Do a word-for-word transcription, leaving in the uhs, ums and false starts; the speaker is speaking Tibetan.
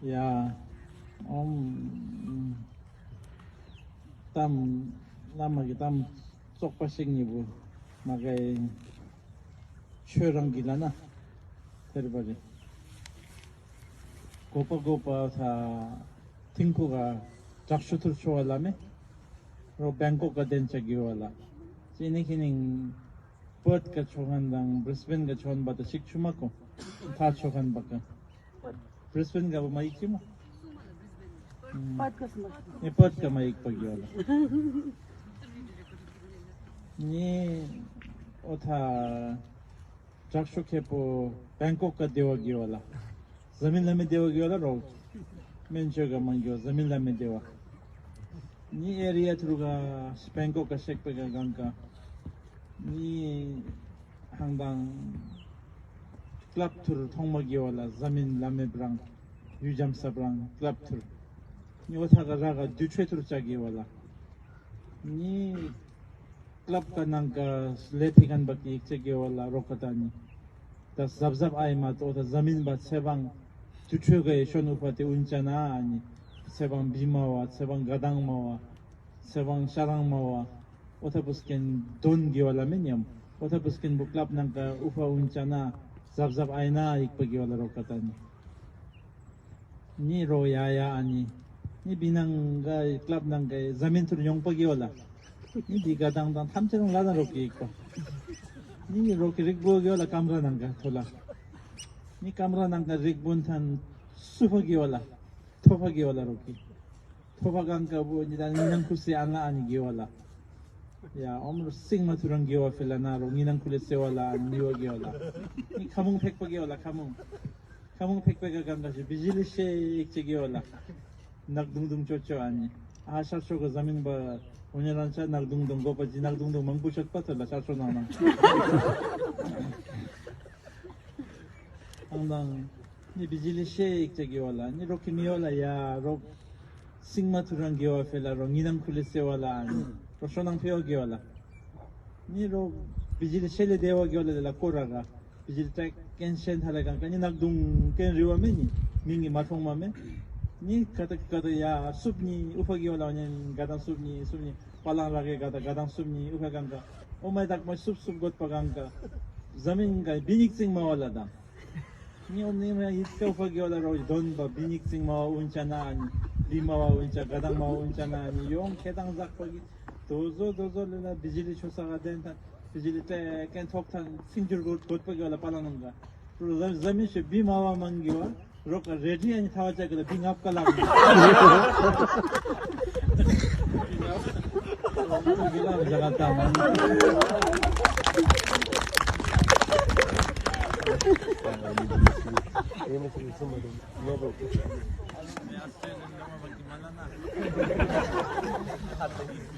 ཡ། ཨོམ། གཏམ། བླ་མ་གི་གཏམ་བཙོག་པ་ཞིག་ཉིད་པོ་མ་གའི་ཆོས་རང་གི་ལ་ན་ཐེར་པ་རེད། གོ་པ་གོ་པ་ས་ཐིང་ཁུ་ག་དྲག་ཤུ་ཐུར་ཆོ་བ་ལ་མེ་རོ་བེང་ཀོག་ག་དན་ཆ་གི་བ་ལ་ཅི་ནི་ཁི་ནིང་པར་ཐི་ག་ཆོ་ཁན་དང་བྷི་རིས་བྷེན་ག་ཆོ་ཁན་པ་ད་ཤིག་ཆུ་མ་ཀོ་ཐ་ཆོ་ཁན་པ་ཀ་བྷི་རིས་བྷེན་ག་བ་མ་ཡིག་ཅི་མོ། པར་ཐི་ག་སི་མ་ནི་པར་ཐི་ག་མ་ཡིག་པ་གི་བ་ལ། ནི་ཨོ་ཐ་དྲག་ཤོ་ཁེ་པོ་བེང་ཀོག་ག་དེ་བ་གི་བ་ལ། ཟ་མིན་ལ་མེ་དེ་བ་གི་བ་ལ་རོ། སྨན་བཅོས་ག་མང་གི་བ་ཟ་མིན་ལ་མེ་དེ་བ། ནི་ཨེ་རི་ཡ་ཐུར་ག་བེང་ཀོག་ག་ཤེག་པེ་ག་གང་ག་ནི་ཧང་དང་ཀླབ་ཐུར་ཐོང་མ་གི་བ་ལ་ཟ་མིན་ལ་མེ་བྲང་ཡུ་ཇམ་ས་བྲང་ཀླབ་ཐུར། ནི་འོ་ཐ་ག་ར་ག་དུ་ཆོས་ཐུར་ཅག་གི་བ་ལ། ནི་ཀླབ་ཀ་ནང་ག་ལེ་ཐི་ཁན་པ་ཀི་ཡིག་ཆ་གི་བ་ལ་རོ་ཀ་ཏ་ནི། ད་ཟབ་ཟབ་ཨའི་མ་ཏོ་ད་ཟ་མིན་པ་ཚེ་བང་དུ་ཆོས་ག་ཡེ་ཤོ་ནུ་པ་ཏེ་ཨུན་ཅ་ན་ཨ་ནི། ཚེ་བང་བི་མ་བ་ཚེ་བང་ག་དང་མ་བ། ཚེ་བང་ཤ་རང་མ་བ། ཨོ་ཐ་པུ་སྐེན་དོན་གི་བ་ལ་མེ་ཉམ། ཨོ་ཐ་པུ་སྐེན་བུ་ཀླབ་ནང་ག་ཨུ་ཕ་ཨུན་ཅ་ན་ཟབ་ཟབ་ཨའི་ན་ཡིག་པ་གི་བ་ལ་རོ་ཀ་ཏ་ནི། ནི་རོ་ཡ་ཡ་ཨ་ནི། ནི་བི་ནང་ག་ཀླབ་ནང་ག་ཟ་མིན་ཐུར་ཡོང་པ་གི་བ་ལ། ནི་བི་ག་དང་དང་ཐམས་ཅད་རང་ལ་དང་རོ་ཀི་ཡིག་པ། ནི་རོ་ཀི་རིག་པོ་གི་བ་ལ་ཀམ་ར་ནང་ག་ཐོ་ལ། ནི་ཀམ་ར་ནང་ག་རིག་པོ་ཐན་སུ་ཕ་གི་བ་ལ། ཐོ་ཕ་གི་བ་ལ་རོ་ཀི། ཐོ་ཕ་གང་ག་བོ་ནི་ད་ནི་ནང་ཁུ་སི་ཨ་ན་ཨ་ནི་གི་བ་ལ། ཡ་ཨོམ་རོ་སིང་མ་ཐུ་རང་གི་བ་ཕེ་ལ་ན་རོ་ངི་ནང་ཁུ་ལེ་སེ་བ་ལ་ཨ་ནི་བ་གི་བ་ལ། ནི་ཁ་མོང་ཕེག་པ་གི་བ་ལ་ཁ་མོང་། ཁ་མོང་ཕེག་པ་ག་གང་ག་ཞི་བི་ཇི་ལི་ཤེ་ཡིག་ཅེ་གི་བ་ལ། ནག་དུང་དུང་ཅོ་ཅོ་ཨ་ནི། ཨ་ཤར་ཤོ་ག་ཟ་མིན་པ་འོ་ཉ་རང་ཆ་ནག་དུང་དུང་གོ་པ་ཇི་ནག་དུང་དུང་མང་པོ་ཤོད་པ་ཐོ་ལ་ཤར་ཤོ་ནང་ནང་། ཨང་དང་། ནི་བི་ཇི་ལི་ཤེ་ཡིག་ཅེ་གི་བ་ལ་ནི་རོ་ཁི་མི་བ་ལ་ཡ་རོ། སིང་མ་ཐུ་རང་གི་བ་ཕེ་ལ་རོ་ངི་ནང་ཁུ་ལེ་སེ་བ་ལ་ཨ་ནི། རོ་ཤོ་ནང་ཕེ་བ་གི་བ་ལ། ནི་རོ། བི་ཇི་ལི་ཤེ་ལེ་དེ་བ་གི་བ་ལ་ལ་ཀོ་ར་ར། བི་ཇི་ལི་ཏྲེ་ཀེན་ཤེན་ཐ་ལ་གང་ག་ནི་ནག་དུང་ཀེན་རི་བ་མེ་ནི། མིང་གི་མ་ཐོང་མ་མེ། ནི་ཀ་ཏ་ཀ་ཏ་ཡ་སུབ་ནི་ཨུ་ཕ་གི་བ་ལ་བ་ནི་ག་དང་སུབ་ནི་སུབ་ནི། པ་ལང་ར་གེ་ག་ད་ག་དང་སུབ་ནི་ཨུ་ཕ་གང་ག་ཨོ་མའི་དག་མ་སུབ་སུབ་གོད་པ་གང་ག་ཟ་མིན་ག་བི་ཉིག་ཙིང་མ་བ་ལ་དང་། ནི་ཨོ་ནི་མ་ཡིད་ཀ་ཨུ་ཕ་གི་བ་ལ་རོ་དོན་པ་བི་ཉིག་ཙིང་མ་བ་ཨུན་ཅ་ན་ཨ་ནི་བི་མ་བ་ཨུན་ཅ་ག་དང་མ་བ་ཨུན་ཅ་ན་ཨ་ནི་ཡོང་ཁེ་དང་ཟག་པ་གི་དོ་ཟོ་དོ་ཟོ་ལེ་ལ་བི་ཇི་ལི་ཆོ་ས་ག་དན་ཐང་བི་ཇི་ལི་ཏྲེ་ཀན་ཐོག་ཐང་སིང་ཇུར་གོད་གོད་པ་གི་བ་ལ་པ་ལང་ནང་ག་ཟ་མི་ཤེས་བི་མ་བ་མང་གི་བ། རོགས་ཀ་རེ་ཌི་ཨ་ནི་ཐ་བ་ཅག་གི་ལ་བི་ངབ་ཀ་ལག་ནི། བི་ལག་ཇ་ག་ཏ་མ་ནི།